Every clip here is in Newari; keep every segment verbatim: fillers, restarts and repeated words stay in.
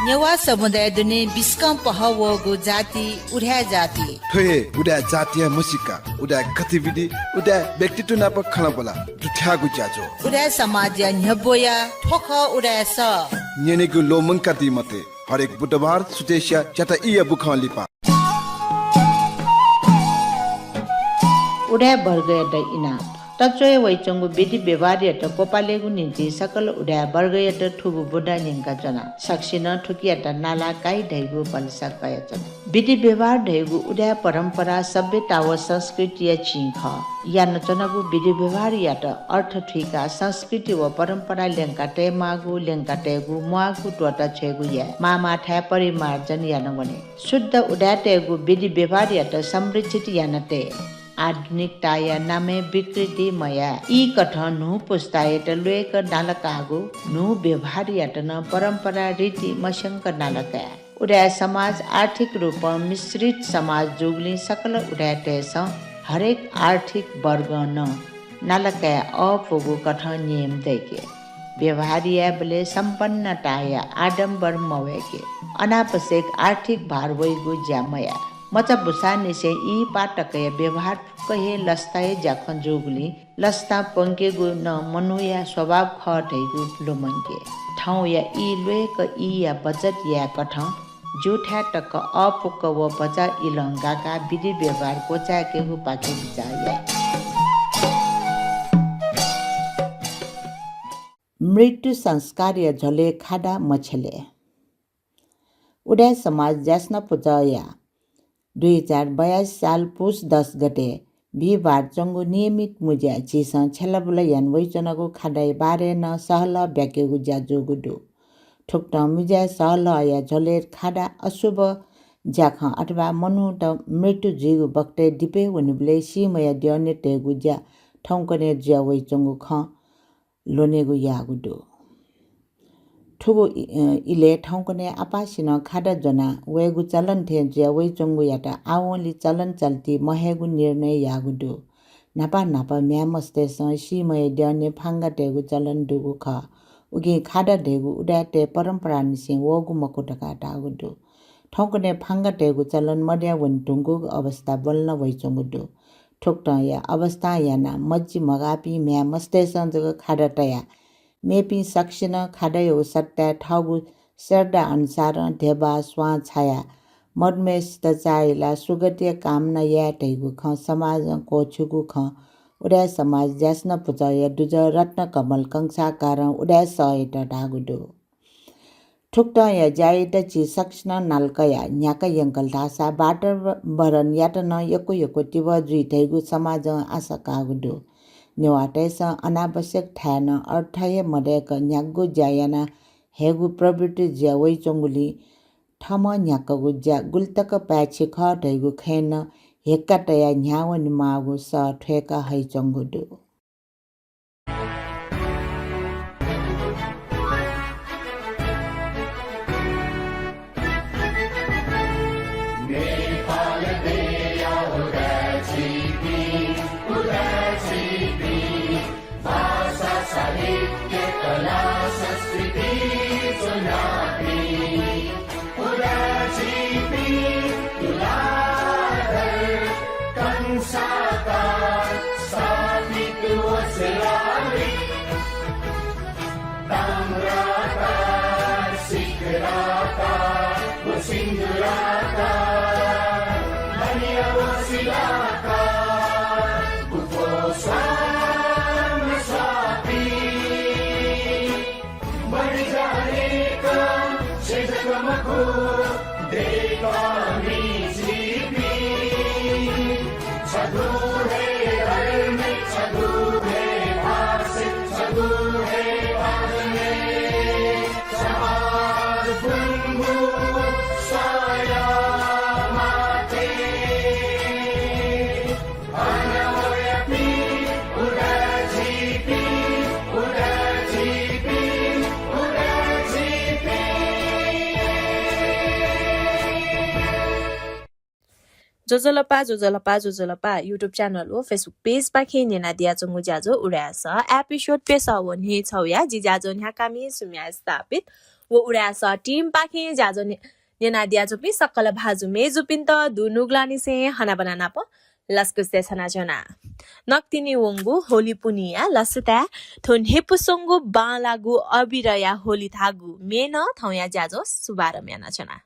नेवाः समुदाय दुने बिस्कं पहः वःगु जाति उदाय् जाति। थ्व हे उदाय् जातिया म्हसीका, उदाय् गतिविधि, उदाय् व्यक्तित्व नाप खँल्हाबल्हा दुथ्याःगु ज्याझ्वः। उदाय् समाजया न्ह्यब्वया थ्व खः उदाय् सः। न्यनेगु ल्वःमंकादी मते। हरेक बुधबार सुथसिया च्याता ईया बुखं लिपा। उदाय् वर्गयात इनाप। तच्वया वइच्वंगु विधि व्यवहारयात क्वपालेगु निंतिं सकल उदाय् वर्गयात थुगु बुँदा न्यंकाच्वना। सकसिनं थुकियात नाला काइ धइगु भलसा कयाच्वना। विधि व्यवहार धइगु उदाय् परम्परा सभ्यता व संस्कृतिया चिं खः। यानाच्वनागु विधि व्यवहारयात अर्थ थुइकाः संस्कृति व परम्परा ल्यंका तयेमाःगु, ल्यंका तयेगु म्वाःगु त्वःता छ्वयेगु याये। माःमाःथाय् परिमार्जन याना वने। शुद्ध उदाय्‌तय्‌गु विधि व्यवहारयात संरक्षित याना तये। आधुनिकताया नामय् विकृति मयाये। ई कथं न्हू पुस्तायात ल्वय्‌क नालाकाःगु न्हू व्यवहारयात नं परम्परा रीति मस्यंक नालाकाये। उदाय् समाज आर्थिक रूपं मिश्रित समाज जूगुलिं सकल उदाय्‌तय्‌सं हरेक आर्थिक वर्गं नं नालाकाये अःपुगु कथं नियम दय्‌के। व्यवहार यायेबलय् सम्पन्नताया आडम्बर मवय्‌के। अनावश्यक आर्थिक भार वइगु ज्या मयाये। मचा बुसांनिसें ई पाः तकया व्यवहार फुक्क हे लसताया ज्याखँ जूगुलिं लसता प्वंकेगु नं मनूया स्वभाव खः धइगु लुमंके। थौंया ई ल्वय्‌क ईया बचत याये कथं ज्यूथाय् तक अःपुक व भचा इलं गाकाः विधि व्यवहार क्वचाय्‌केगु पाखे बिचाः याये। मृत्यु संस्कारया झ्वलय् खादा मछ्यले। उदाय् समाज ज्यासना पुचःया दुई हजार बयासी साल पुस दस गते बिहिबार च्वंगु नियमित मुँज्याय् झीसं छ्यलाबुला याना वइच्वनागु खादाया बारे नं सहलह ब्याकेगु ज्या जूगु दु। थुकथं मुँज्याय् सहलहया झ्वलय् खादा अशुभ ज्याखँ अथवा मनूत मृत्यु जुइगु बखतय् दिपय् वनीबलय् सीम्हया द्यःने तयेगु ज्या थौंकन्हय् जुया वइच्वंगु खँ ल्वनेगु याःगु दु। थुगु इ-, अ, इलय् थौंकन्हय् आपासिनं खादा ज्वना वयेगु चलन थें जुया वइच्वंगुयात आवंलि चलन चल्ति महयेगु निर्णय याःगु दु। न्हापा न्हापा म्ह्याय्‌मस्तय्‌सं सीम्हया द्यःने फांगा तयेगु चलन दुगु खः। उकिं खादा धइगु उदाय्‌तय् परम्परानिसें वःगु मखु धकाः धाःगु दु। थौंकन्हय् फांगा तयेगु चलन मदया वने धुंकूगु अवस्था ब्वलना वइच्वंगु दु। थुकथंया अवस्थां यानाः मजि मगाःपिं म्ह्याय्‌मस्तय्‌सं जक खादा तयाः मेपिं सकसिनं खादायागु सट्टाय् थःगु श्रद्धा अनुसारं धेबा, स्वां छायाः मदुम्हय्‌सित चाःहिलाः सुगतिया कामना याये धइगु खँ समाजं क्वःछिउगु खँ उदाय् समाज ज्यासना पुचःया दुजः रत्नकमल कंसाकारं उदाय् सःयात धाःगु दु। थुकथंया ज्यायात झी सकसिनं नाला कयाः न्ह्याका यंकल धाःसा वातावरणयात नं यक्व यक्व तिबः जुइ धइगु समाजं आशा काःगु दु। नेवाःतय्‌सं अनावश्यक थाय् नं अर्थ हे मदय्‌क न्ह्यागु ज्या याना हयेगु प्रवृत्ति जुया वइच्वंगुलिं थःम्हं न्ह्याकागु ज्या गुलितक पाय्‌छि खः धइगु खँय् नं हेक्का तयाः न्ह्यावनेमाःगु सः थ्वय्‌का हइच्वंगु दु। नेपाल देया उदाय् झीपिं, उदाय् झीपिं, भाषा, साहित्य, कला, संस्कृति ज्वनापिं, उदाय् झीपिं तुलाधर कंसाकार स्थापित व शिलालिक, ताम्राकार, शिखराकार व सिन्दूराकार, मणि व शिलाकार, गुफो स्वां स्वापी। बढी जानेका छेँ जक मखु, दय्‌कामि झीपिं। छगू हे धर्म, छगू हे भाषा, छगू हे बानी। समाज गुंगू साया माते। ज्वजलपा, ज्वजलपा, ज्वजलपा। YouTube channel व Facebook page पाखें न्यनादियाच्वंगु ज्याझ्वः उदाय् सः episode प्यसः व न्हय्‌छगूया जि ज्याझ्वः न्ह्याकामि सुम्या स्थापित। व उदाय् सः team पाखें ज्याझ्वः न्य-, न्यनादियाच्वंपिं सकल भाजु मेजुपिन्त दुनुगलंनिसें हनाबना नाप लसकुस देछानाच्वना। नकतिनि वंगु होली पुन्हिया लसताय् थ्व न्ह्यइपुसे च्वंगु बांलाःगु अबिरया होली धाःगु म्ये नं थौंया ज्याझ्वः शुभारम्भ यानाच्वना।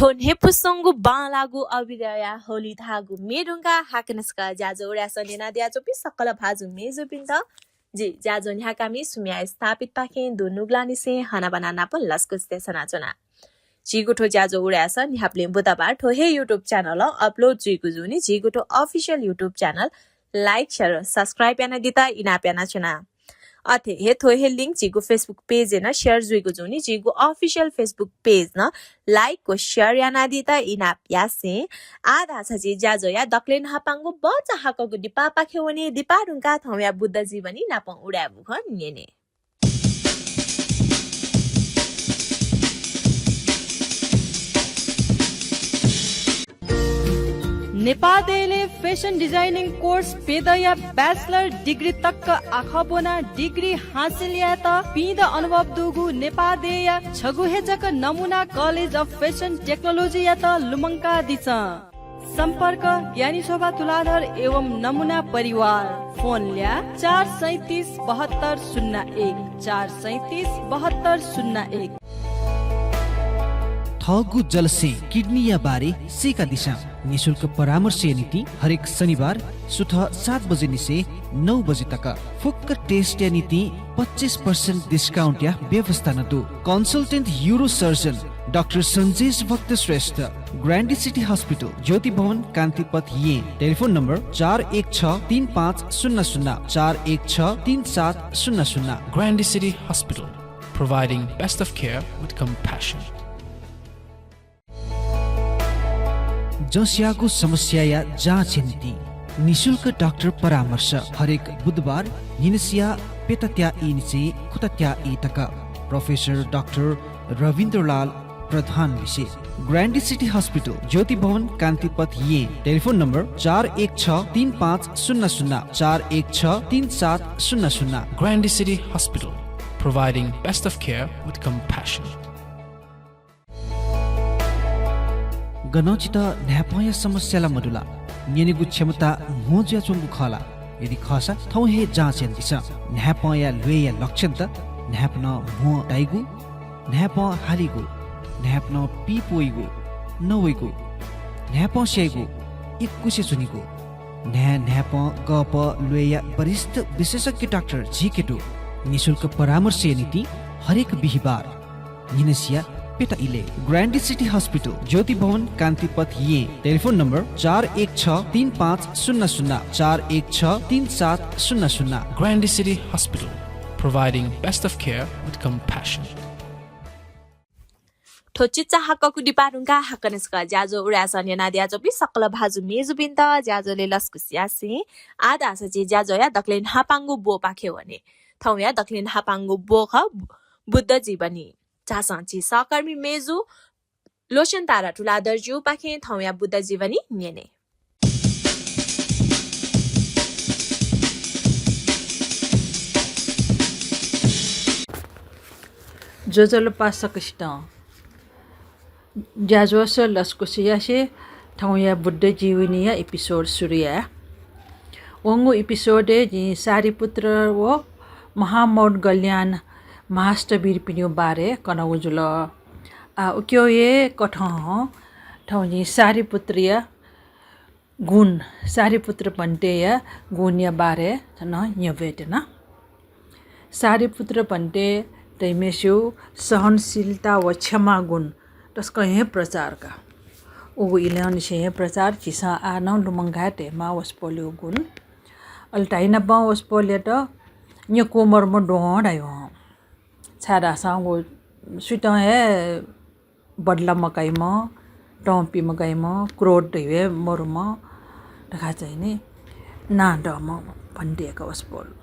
थ्व न्ह्यइपुसे च्वंगु बांलाःगु अबिरया होली धाःगु म्ये धुंकाः हाकनं छकः ज्याझ्वः उदाय् सः न्यनादियाच्वंपिं सकल भाजु मेजुपिन्त जि ज्याझ्वः न्ह्याकामि सुम्या स्थापितपाखें दुनुगलंनिसें हनाबना नाप लसकुस देछानाच्वना। झीगु थ्व ज्याझ्वः उदाय् सः न्ह्याबलें बुधबार थ्व हे YouTube channel-य् upload जुइगु जूनिं झीगु थ्व official YouTube channel like, share, subscribe यानादित इनाप यानाच्वना। अथे हे थ्व हे link झीगु Facebook page-य् नं share जुइगु जुनि झीगु official Facebook page नं like व share यानादीत इनाप यासें। आः धाःसा झी ज्याझ्वःया दकलय् न्हापांगु बचा हाकःगु दिपापाखे वने। दिपा धुंकाः थौंया बुद्ध जीवनी नापं उदाय् बुखँ न्यने। नेपाः देय्‌लय् fashion designing course प्यदँया bachelor degree तक आखः ब्वनाः degree हासिल यायेत पीदँ अनुभव दुगु नेपाः देय्‌या छगू हे जक नमुना College of Fashion Technology-यात लुमंकादिसँ। सम्पर्क, ज्ञानी शोभा तुलाधर एवं नमुना परिवार। फोन ल्याः, चार सैँतिस बहत्तर शून्य एक, चार सैँतिस बहत्तर शून्य एक। थःगु जलस्यें किडनीया बारे सीकादिसँ। निशुल्क परामर्शया निंतिं हरेक शनिबार सुथ सात बजे निसें नौ बजे तक। फुक्क test-या निंतिं पच्चिस percent discount-या व्यवस्था नं दु। Consultant urosurgeon डाक्टर सञ्जेश भक्त श्रेष्ठ, ग्रान्डी सिटी हस्पिटल, ज्योति भवन, कान्तिपथ, येँ। टेलिफोन नम्बर चार एक छ तीन पाँच शून्य शून्य, चार एक छ तीन सात शून्य शून्य। Grande City Hospital, providing best of care with compassion. जँस्याःगु समस्याया जाँचया निंतिं निशुल्क डाक्टर परामर्श हरेक बुधबार न्हिनसिया प्यतात्या ई निसें खुतात्या ई तक। प्रोफेसर डाक्टर रविन्द्रलाल प्रधान लिसे। ग्रान्डी सिटी हस्पिटल, ज्योति भवन, कान्तिपथ, येँ। टेलिफोन नम्बर चार एक छ तीन पाँच शून्य शून्य, चार एक छ तीन सात शून्य शून्य। Grande City Hospital, providing best of care with compassion. गनं छितः न्हाय्पंया समस्या ला मदु ला? न्यनेगु क्षमता म्हो जुयाच्वंगु खः ला? यदि खःसा थौं हे जाँच यानादिसँ। न्हाय्पंया ल्वय्‌या लक्षणत न्हाय्पनं म्हो ताइगु, न्हाय्पं हालीगु, न्हाय्पनं पीप वइगु, नवइगु, न्हाय्पं स्याइगु, इक्कुसे च्वनीगु। न्हाय् न्हाय्पं गःपः ल्वय्‌या वरिष्ठ विशेषज्ञ डाक्टर झीके दु। निशुल्क परामर्शया निंतिं हरेक बिहिबार न्हिनसिया प्यता इलय्। ग्रान्डी सिटी हस्पिटल, ज्योति भवन, कान्तिपथ, येँ। टेलिफोन नम्बर चार एक छ तीन पाँच शून्य शून्य, चार एक छ तीन सात शून्य शून्य। Grande City Hospital, providing best of care with compassion. थ्व चिचाहाकःगु दिपा धुंकाः हाकनं छकः ज्याझ्वः उदाय् सः न्यनादियाच्वंपिं सकल भाजु मेजुपिन्त ज्याझ्वलय् लसकुस यासें आः धाःसा झी ज्याझ्वःया दकलय् न्हापांगु ब्वपाखे वने। थौंया दकलय् न्हापांगु ब्व खः बुद्ध जीवनी। झासँ झी सहकर्मी मेजु लोचन तारा तुलाधरजुपाखें थौंया बुद्ध जीवनी न्यने। ज्वजलपा सकसितं। ज्याझ्वलय् लसकुस यासें थौंया बुद्ध जीवनीया episode सुरु याये। वंगु episode-य् जिं सारिपुत्र व महामौद्गल्यायन महास्थविरपिनिगु बारे कनागु जुल। आः उकिया हे कथं थौं जिं सारिपुत्रया गुण, सारिपुत्र भन्तेया गुणया बारे थन न्यंकेत्यना। सारिपुत्र भन्ते धइम्हस्यु सहनशीलता व क्षमा गुण तसकं हे प्रचार का। उगु इलंनिसें हे प्रचार, झीसं आः नं लुमंकाये धयेमाः वसपोलया गुण। अले धाइनापं वसपोलयात न्यकू मरुम्ह द्वहं धाइ हं। छाय्धाःसा व सुयातं हे बदला मकाइम्ह, तं पी मकाइम्ह, क्रोध धइगु हे मरुम्ह धकाः चाहिँ नि नां दःम्ह भन्ते का वसपोल।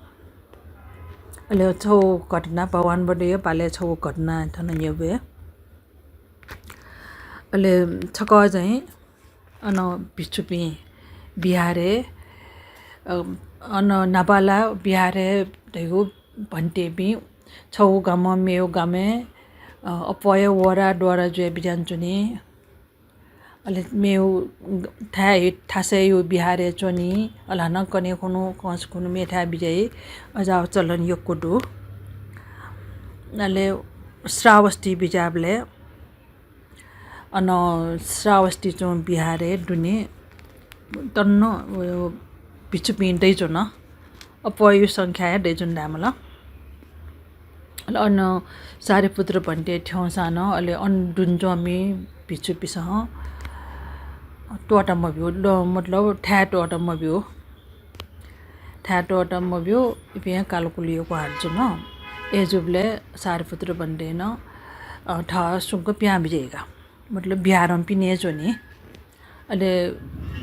अले छगू घटना, भगवान बुद्धया पालय् छगू घटना थन न्यंके। अले छकः चाहिँ अन भिक्षुपिं बिहारय्, अ, अन नाबाला बिहारय् धइगु भन्तेपिं छगू गामं मेगु गामय्, अ, अप्वःया वःरा द्वारा जुया बिज्यानाच्वनी। अले मेगु थाय् थासय् बिहारय् च्वनी। अले हानं कन्हय् खुन्हु, कंस खुन्हु मेथाय् बिज्याइ। अज्याःगु चलन यक्व दु। अले श्रावस्ती बिज्याःबलय् अन श्रावस्ती च्वंगु बिहारय् दुने तन्नं भिक्षुपिं दइच्वन। अप्वःया संख्या हे दइच्वन धायेमाल। अले अन सारिपुत्र भन्ते थ्यंसां नं, अले अन दुने च्वंपिं भिक्षुपिसं त्वःता मब्यू, ल-, मतलब थाय् त्वःता मब्यू। थाय् त्वःता मब्यू, इपिं कालकुल यक्व हानं जुल। अय्‌जूबलय् सारिपुत्र भन्तें नं, अ, थः सुंक पिहां बिज्याइगु। मतलब बिहारं पिने च्वनी। अले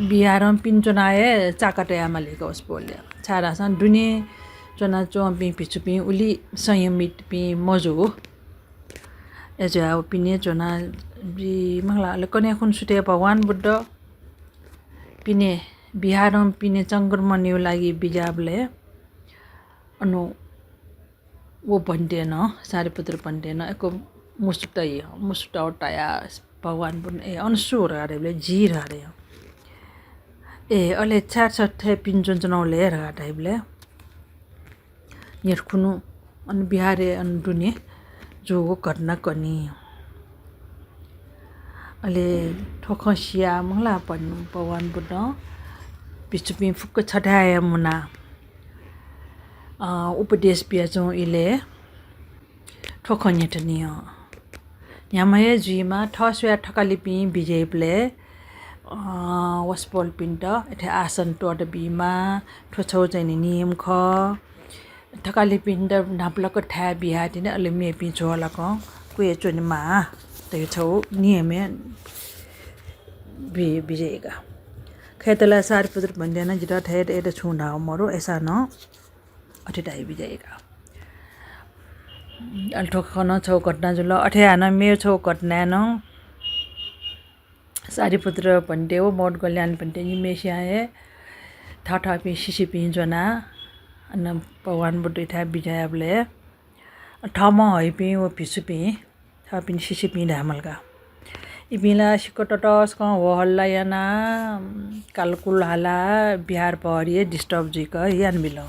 बिहारं पिने च्वनाः हे चाका तयाः मालीगु वसपोलया। छाय्‌धाःसा दुने च्वनाच्वंपिं भिक्षुपिं उलि संयमितपिं मजू। अय्‌जुयाः व पिने च्वना बी मखुला। अले कन्हय् खुन्हु सुथय् भगवान बुद्ध पिने, बिहारं पिने संक्रमणया लागि बिज्याःबलय् अन व भन्तें नं, सारिपुत्र भन्तें नं यक्व मुसुत तइ, मुसुत तयाः भगवान बुद्ध, ए, अन सु धकाः धाइबलय् जि धकाः धाइ। ए, अले छाय् छ थथे पिने च्वनाच्वनागु ले धकाः धाइबलय् न्ह्यथें खुन्हु अन बिहारय् अन दुने जूगु घटना कनी। अले थ्व खँ सियाः मखुला भगवान बुद्धं भिक्षुपिं फुक्क छथाय् हे मुनाः, अ, उपदेश बियाच्वंगु इलय् थ्व खँ न्ह्यथनियं। न्ह्याम्ह हे जुइमाः, थः स्वयाः थकालिपिं बिज्याइबलय्, अ, वसपोलपिन्त अथे आसन त्वःता बीमाः, थ्व छगू चाहिँ नि नियम खः। थकालिपिन्त न्हापालाक थाय् बियाः तिनि, अले मेपिं झ्वःलाकं क्वय् च्वनेमाः धइगु छगू नियम हे बि-, बिज्याइगु। खय्‌त ला सारिपुत्र भन्तें नं जितः थथे यात छुं धाःगु मरु, अय्‌सां नं अथे धाइ बिज्याइगु। अले थ्व खँ नं छगू घटना जुल। अथे हानं मेगु छगू घटनाय् नं सारिपुत्र भन्ते व मोदगल्यान भन्ते निम्हय्‌सियां हे थःथःपिं शिष्यपिं ज्वनाः अन भगवान बुद्धयाथाय् बिज्याःबलय् थःम्हं हइपिं व भिक्षुपिं, थःपिनि शिष्यपिं धायेमाल का। इपिं ला सिक्क ततसकं होहल्ला यानाः, कालकुल हालाः बिहार प्रहरी हे disturb जुइक यानाबिल। अ,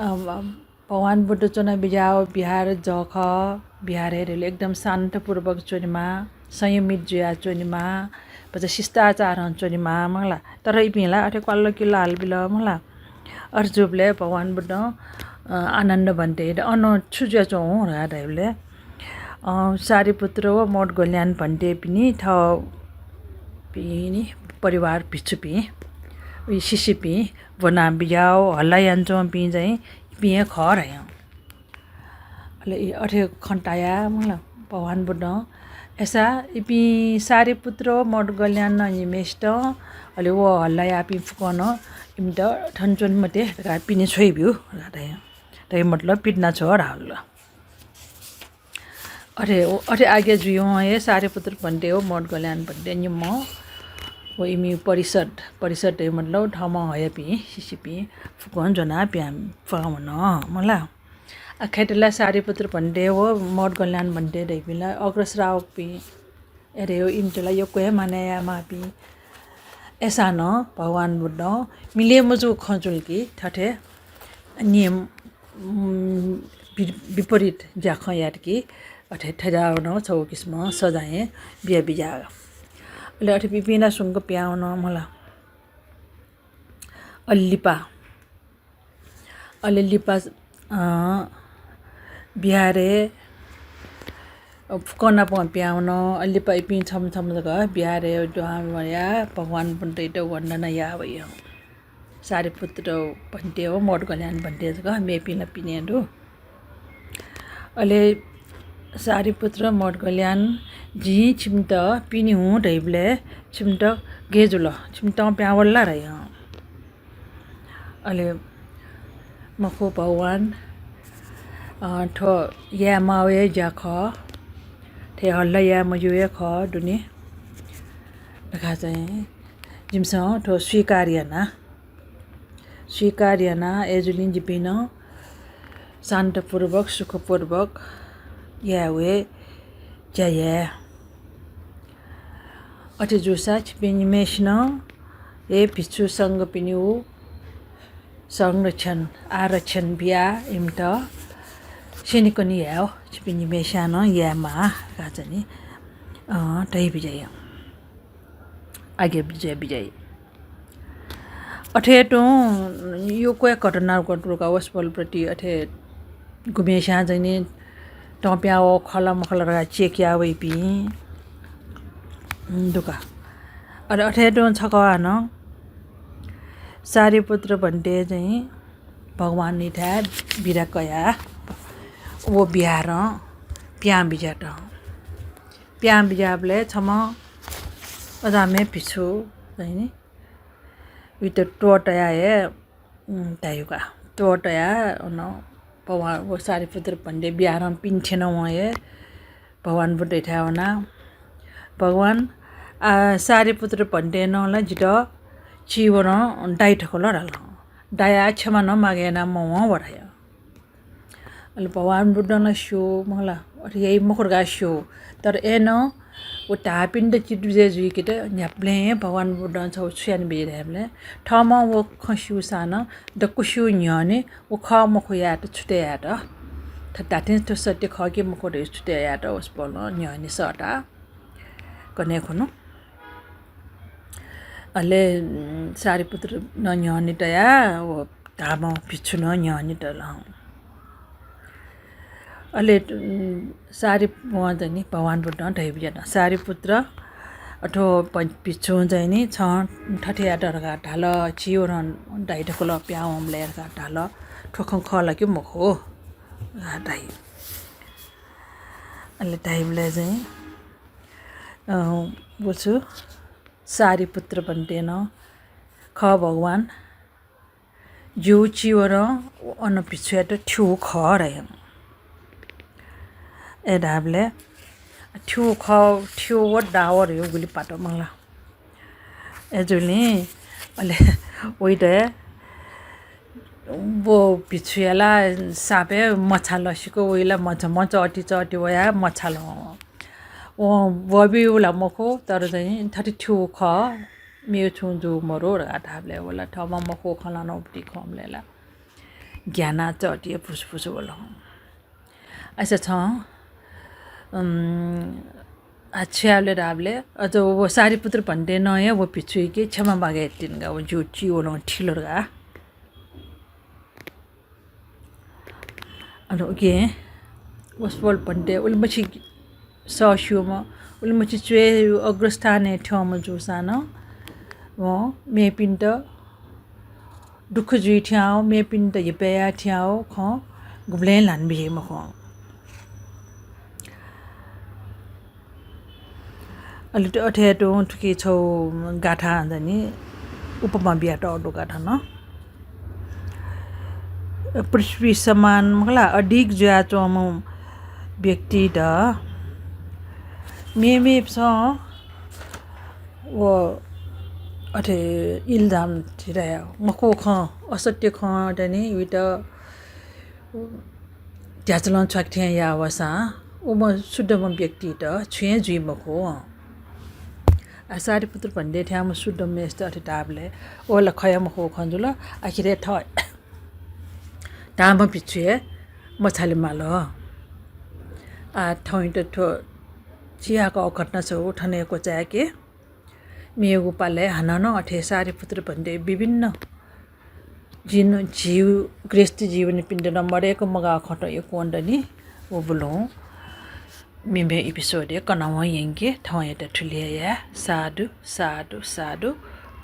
भगवान बुद्ध च्वना बिज्याःगु बिहार जः खः। बिहार हे धइगु एकदम शान्तपूर्वक च्वनेमाः, संयमित जुयाः च्वनेमाः, भचा शिष्टाचारं च्वनेमाः मखुला। तर इपिं ला अथे क्वाल्ल किल्ल हालाबिल मखुला। अथे जूबलय् भगवान बुद्धं, अ, आनन्द भन्तेयात अन छु जुयाच्वंगु धकाः धाइबलय्, अ, सारिपुत्र व मोदगल्यान भन्तेपिनि थःपिनि परिवार भिक्षुपिं, उइ शिष्यपिं ब्वना बिज्याःगु हल्ला यानाच्वंपिं चाहिँ इपिं हे खः धयां। अले इ-, अथे खँ तायाः मखुला भगवान बुद्धं, अय्‌सा इपिं सारिपुत्र व मोदगल्यान निम्हय्‌सितं, अले व हल्ला याःपिं फुक्कं नं इमित थन च्वने मते धकाः पिने छ्वयाब्यु धकाः धयां। धइगु मतलब पितिना छ्व धाल। अथे, अथे आज्ञा जुइवं हे सारिपुत्र भन्ते व मोदगल्यान भन्ते निम्ह व इमि परिषद, परिषद धइगु मतलब थःम्हं हयापिं शिष्यपिं फुक्कं ज्वनाः पिहां, पिहां वन मखुला। अ, खय्‌त ला सारिपुत्र भन्ते व मोदगल्यान भन्ते धइपिं ला अग्रश्रावकपिं, अथे हे इमित ला यक्व हे मानय् यायेमाःपिं। अय्‌सां नं भगवान बुद्धं मिले मजूगु खँ जुल कि थथे नियम, उम्, वि-, विपरीत ज्याखँ यात कि अथे थज्याःगु नं छगू किसिमं सजाँय बिया बिज्याः। अले अथे इपिं ला सुंक पिहां वन मखुला। अले लिपा अले लिपा, अ, बिहारय्, अ, फुक्कं नापं पिहां वन। अले लिपा इपिं छम्ह छम्ह जक बिहारय् दुहां वयाः भगवान बुद्धयात वन्दना याः वइ। सारिपुत्र भन्ते व मोदगल्यान भन्ते जक, मेपिं ला पिने दु। अले सारिपुत्र मोदगल्यान, जिं छिमित पिने हुँ धइबलय् छिमित गय् जुल? छिमित पिहां वल ला धयां। अले मखु भगवान, अ, थ्व याये माःगु हे ज्या खः, थथे हल्ला याये मज्यू हे खः दुने धकाः चाहिँ जिमिसं थ्व स्वीकार याना, स्वीकार याना। अय्‌जूगुलिं जिपिं नं शान्तपूर्वक, सुखपूर्वक याये वये ज्या याये। अथे जूसा छिपिं निम्हय्‌सिनं हे भिक्षु संघपिनिगु संरक्षण, आरक्षण बियाः इमित स्यनेकने यायेगु छिपिं निम्हय्‌सिनं यायेमाः धकाः चाहिँ नि, अँ, धयाबिज्याइ। आज्ञा बिज्याइ, बिज्याइ। अथे तुं यक्व हे घटना, घटना वसपोलप्रति अथे गुम्हेस्यां चाहिँ नि तं पिहां वःगु खः ला मखु ला धकाः check याः वइपिं दु का। अले अथे तुं छकः हानं सारिपुत्र भन्ते चाहिँ भगवानयाथाय् बिदा कयाः व बिहारं पिहां बिज्यात। पिहां बिज्याःबलय् छम्ह अजाम्ह भिक्षु चाहिँ नि उइत त्वःतयाः हे, उम्, धाइगु का। त्वःतयाः अन भगवान, व सारिपुत्र भन्ते बिहारं पिने थ्यन। वं हे भगवान बुद्धयाथाय् वनाः, "भगवान, आ, सारिपुत्र भन्तेनं ला जितः चिवरं दाइ धकल" धाल। दायाः क्षमा नं मागे यानाः मवं व धाइ। अले भगवान बुद्धं ला स्यू, मखु ला, अथे याइ मखु धकाः स्यू। तर अय्‌नं व धाःपिन्त चित्तबुझय् जुइकेत न्ह्याबलें हे भगवान बुद्धं छगू छु यानाबिल धायेबलय् थःम्हं व खँ स्यूसां नं दक्वस्यू न्ह्यःने व खः मखु यायेत छुतय् यायेत, थथे धात्थें थ्व सत्य खः कि मखु धइगु छुतय् यायेत वसपोलं न्ह्यःने सःताः कन्हय् खुन्हु। अले, उम्, सारिपुत्र नं न्ह्यःने तयाः व धाःम्ह भिक्षु नं न्ह्यःने तल। अले, उम्, सारि-, वं चाहिँ नि भगवान बुद्धं धयाबिल, "सारिपुत्र, अथ्व प-, भिक्षुं चाहिँ नि छं थथे यात धकाः धाल, चिवरं दाइ धकल पिहां वंबलय् धकाः धाल, थ्व खँ खः ला कि मखु?" धकाः धाइ। अले धाइबलय् चाहिँ, अँ, व छु, सारिपुत्र भन्तेनं, "खः भगवान, जिगु चिवरं अन भिक्षुयात थ्यू खः" धाइ। अय् धाःबलय् थ्यू खः, थ्यू व दाव धइगु गुलि पात मखु ला। अय्‌जूगुलिं अले वइत हे व भिक्षुया ला साप हे मछाल, सिक्क वइ ला मछ-, मचःति चःति वयाः मछाल। वं वःबिउ ला मखु, तर चाहिँ थथे थ्यू खः, मेगु छुं जू मरु धकाः धाःबलय् व ला थःम्हं मखु खँ ल्हानागु खंबलय् ला ग्यानाः चःति हे फुसफुस वल। अय्‌सा छं, उम्, आ, छु यायेबलय् धाःबलय्, अझ व सारिपुत्र भन्तेनं हे व भिक्षुयाके क्षमा मागे यात तिनि का, व जिगु चिवरं थिल धकाः। अन उकिं वसपोल भन्ते उलिमछि सः स्यूम्ह, उलिमछि च्वय् अग्रस्थानय् थ्यंम्ह जूसां नं वं मेपिन्त दुःख जुइ थें आः, मेपिन्त हिपय् याये थें आः खँ गुबलें ल्हानाबी हे मखु। अले त अथे तुं थुकी छगू गाथा चाहिँ नि उपमा बियातःगु दु गाथा नं। पृथ्वी समान मखु ला अडिग जुयाच्वंम्ह व्यक्तित मेमेपिसं व अथे इल्जाम थिराया मखु खँ, असत्य खँ चाहिँ नि उइत ध्याचलं छ्वाके थें याः वःसां उम्ह शुद्धम्ह व्यक्तित छुं हे जुइ मखु। आ, सारिपुत्र भन्ते थेंम्ह शुद्धम्हय्‌सित अथे धाःबलय् व ला खया मखु खँ जुल। आखिरय् थः धाःम्ह भिक्षु हे मछाले माल। आ, थौंयात थ्व चिहाकःगु घटना छगू थन हे क्वचाय्‌के। मेगु पालय् हानं नं अथे सारिपुत्र भन्ते विभिन्न जिन-, जीव, गृहस्थ जीवनपिन्त नं मदय्‌क मगाः खँत यक्व वनेदनि। व बुलुं मेमेगु episode-य् कनावं यंके। थौंयात थुलि हे याये। साधु, साधु, साधु।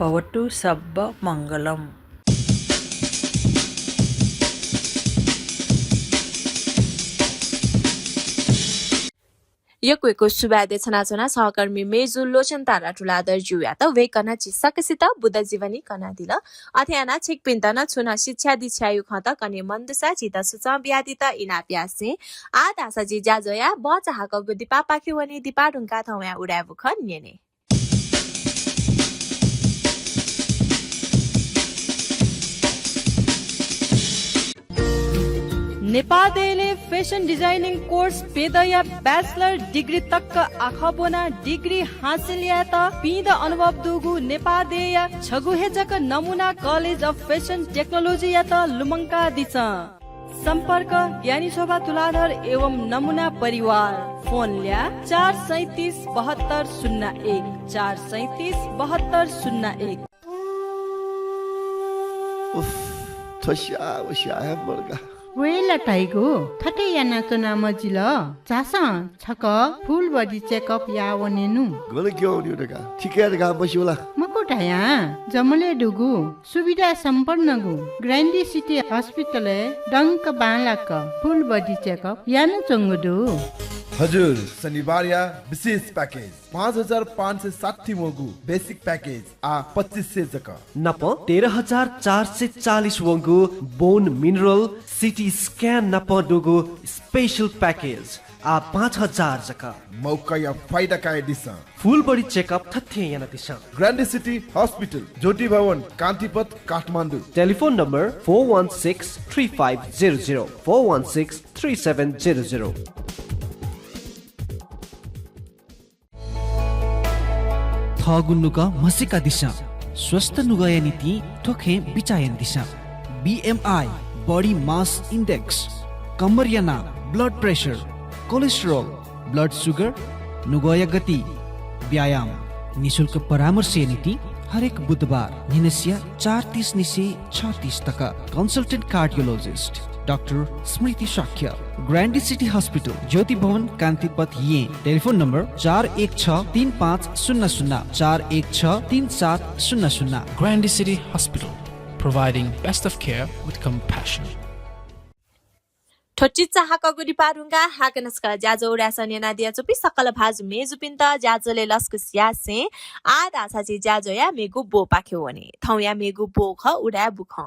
भवतु सब्ब मंगलम्। यक्व यक्व सुभाय् देछानाच्वना सहकर्मी मेजु लोचनतारा तुलाधरजुयात। वय्‌कलं झी सकसित बुद्ध जीवनी कनादिल। अथे यानाः छिकपिन्त नं छुं नं शिक्षा दीक्षाया खँत कने मन दुसा झीत सुचं बियादीत इनाप यासें आः धाःसा झी ज्याझ्वःया बचाहाकःगु दिपापाखे वने। दिपा धुंकाः थौंया उदाय् बुखँ न्यने। नेपाः देय्‌लय् fashion designing course प्यदँया bachelor degree तक आखः ब्वनाः degree हासिल यायेत पीदँ अनुभव दुगु नेपाः देय्‌या छगू हे जक नमुना College of Fashion Technology-यात लुमंकादिसँ। सम्पर्क, ज्ञानी शोभा तुलाधर एवं नमुना परिवार। फोन ल्याः, चार सैँतिस बहत्तर शून्य एक, चार सैँतिस बहत्तर शून्य एक। उफ, थ्व स्याः व स्याः हे मदु का। वय् ला धाइगु, थथे यानाच्वना मजिल। झासँ, छकः full body checkup याः वनेनु। गन क्यं वनेगु धकाः, थिकय् धकाः मस्यू ला? मखु धायां जमलय् दुगु सुविधा सम्पन्नगु ग्रान्डी सिटी हस्पिटलय् दंक बांलाक full body checkup यानाच्वंगु दु। हजुर, शनिबारया विशेष package, पाँच हजार पाँच सय साठी वंगु basic package आः पच्चिस सय जक। नाप तेह्र हजार चार सय चालिस वंगु bone mineral, CT scan नाप दुगु special package आः पाँच हजार जक। मौकाया फाइदा कयादिसँ। Full body checkup थथे यानादिसँ। ग्रान्डी सिटी हस्पिटल, ज्योति भवन, कान्तिपथ, Kathmandu. Telephone number four one six three five zero zero, four one six three seven zero zero। थःगु नुगः म्हसीकादिसँ। स्वस्थ नुगःया निंतिं थ्व खँय् बिचाः यानादिसँ। BMI, body mass index, कम्मरया नाप, blood pressure, cholesterol, blood sugar, नुगःया गति, व्यायाम। निशुल्क परामर्शया निंतिं हरेक बुधबार न्हिनसिया चार तीस निसें छ तीस तक। Consultant cardiologist डाक्टर स्मृति शाक्य, ग्रान्डी सिटी हस्पिटल, ज्योति भवन, कान्तिपथ, येँ। Telephone number चार एक छ तीन पाँच शून्य शून्य, चार एक छ तीन सात शून्य शून्य। Grande City Hospital, providing best of care with compassion। थ्व चिचाहाकःगु दिपा धुंकाः हाकनं सकल ज्याझ्वः उदाय् सः न्यनादियाच्वंपिं सकल भाजु मय्जुपिन्त ज्याझ्वलय् लसकुस यासें आः धाःसा झी ज्याझ्वःया मेगु ब्वपाखे वने। थौंया मेगु ब्व खः उदाय् बुखँ।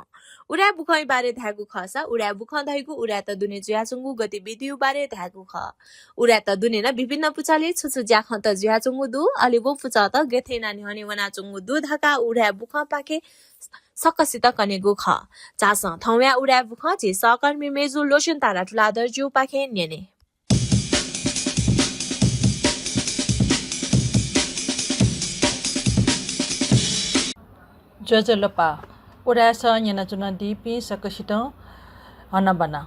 उदाय् बुखँया बारे धायेगु खःसा उदाय् बुखँ धइगु उदाय्‌त दुने जुयाच्वंगु गतिविधिया बारे धायेगु खः। उदाय्‌त दुने नं विभिन्न पुचलय् छु छु ज्याखँत जुयाच्वंगु दु, अले व पुचःत गथे यानाः न्ह्यःने वनाच्वंगु दु धकाः उदाय् बुखँपाखें सकसित कनेगु खः। झासँ थौंया उदाय् बुखँ झी सहकर्मी मय्जु लोचन तारा तुलाधरजुपाखें न्यने। ज्वजलपा, उदाय् सः न्यनाच्वनादीपिं सकसितं हनाबना।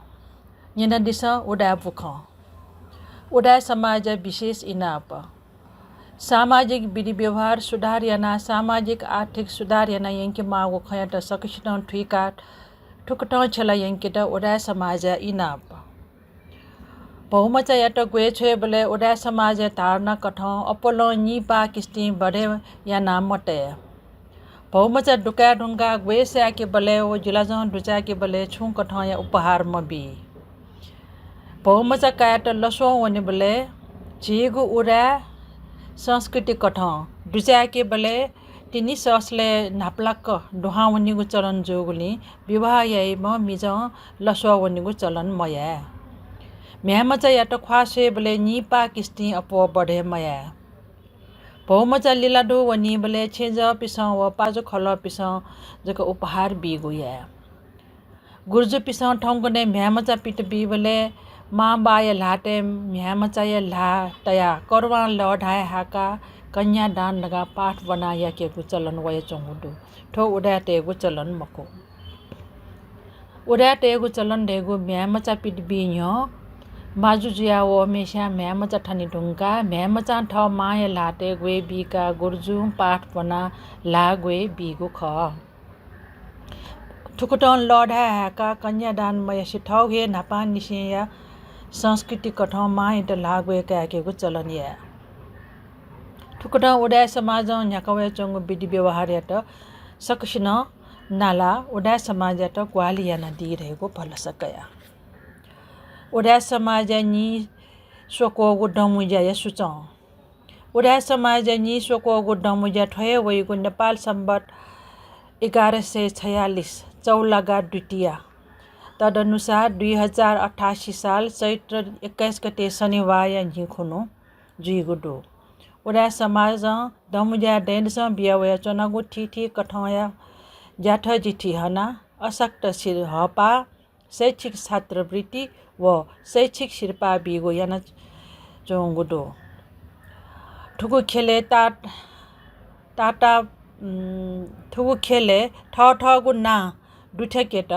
न्यनादिसँ उदाय् बुखँ। उदाय् समाजया विशेष इनाप। सामाजिक विधि व्यवहार सुधार यानाः सामाजिक आर्थिक सुधार याना यंकेमाःगु खँयात सकसितं थुइकाः थुकथं छ्यला यंकेत उदाय् समाजया इनाप। भौमचायात ग्वय् छ्वयेबलय् उदाय् समाजया धारणा कथं अप्वलं निपाः किस्तिं बढे यानाः मतये। भौमचा दुकाये धुंकाः ग्वय् साय्‌केबलय् व जिलाजं दुचाय्‌केबलय् छुं कथंया उपहार मबी। भौमचा कायेत लस्वः वनेबलय् झीगु उदाय् संस्कृति कथं दुचाय्‌केबलय् तिनि सःसलय् न्हापालाक दुहां वनीगु चलन जूगुलिं विवाह याइम्ह मिजं लस्वः वनीगु चलन मयाये। म्ह्याय्‌मचायात ख्वाः स्वयेबलय् निपाः किस्तिं अप्वः बढे मयाये। भौमचा लिलादु वनीबलय् छेँजःपिसं व पाजुखलःपिसं जक उपहार बीगु याये। गुर्जुपिसं थौंकन्हय् म्ह्याय्‌मचा पित बीबलय् मांबाःया ल्हातय् म्ह्याय्‌मचाया ल्हाः तयाः करुवां लःधाये हाकाः कन्यादान धकाः पाठ ब्वनाः याकेगु चलन वयाच्वंगु दु। थ्व उदाय्‌तय्‌गु चलन मखु। उदाय्‌तय्‌गु चलन धइगु म्ह्याय्‌मचा पित बी न्ह्यः माजु जुया वःम्हेस्यां म्ह्याय्‌मचा थने धुंकाः म्ह्याय्‌मचां थः मांया ल्हातय् ग्वय् बीकाः गुर्जुं पाठ ब्वनाः ल्हाः ग्वय् बीगु खः। थुकथं लःधाये हाय्‌काः कन्यादान मयासे थःगु हे न्हापांनिसेंया संस्कृति कथं मांयात ल्हाः ग्वय् काय्‌केगु चलन याये। थुकथं उदाय् समाजं न्ह्याका वयाच्वंगु विधि व्यवहारयात सकसिनं नालाः उदाय् समाजयात ग्वाहालि यानादी धइगु भलसा कया। उदाय् समाजया नीस्वक्वःगु दँमुँज्याया सूचं। उदाय् समाजया नीस्वक्वःगु दँमुँज्या थ्व हे वइगु नेपाल सम्बत एघार सय छयालिस चौलागा द्वितीया। तदनुसार दुई हजार अठासी साल चैत्र एक्काइस गते शनिबारया न्हि खुन्हु जुइगु दु। उदाय् समाजं दँमुँज्याय् दँय्‌दसं बिया वयाच्वनागु थीथी कथंया ज्याथःजिथी हनाः अशक्त सिर हःपाः शैक्षिक छात्रवृत्ति व शैक्षिक सिरपाः बीगु यानाच्वंगु दु। थुगु ख्यलय् ता-, ताता, उम्, थुगु ख्यलय् थःथःगु नां दुथ्याकेत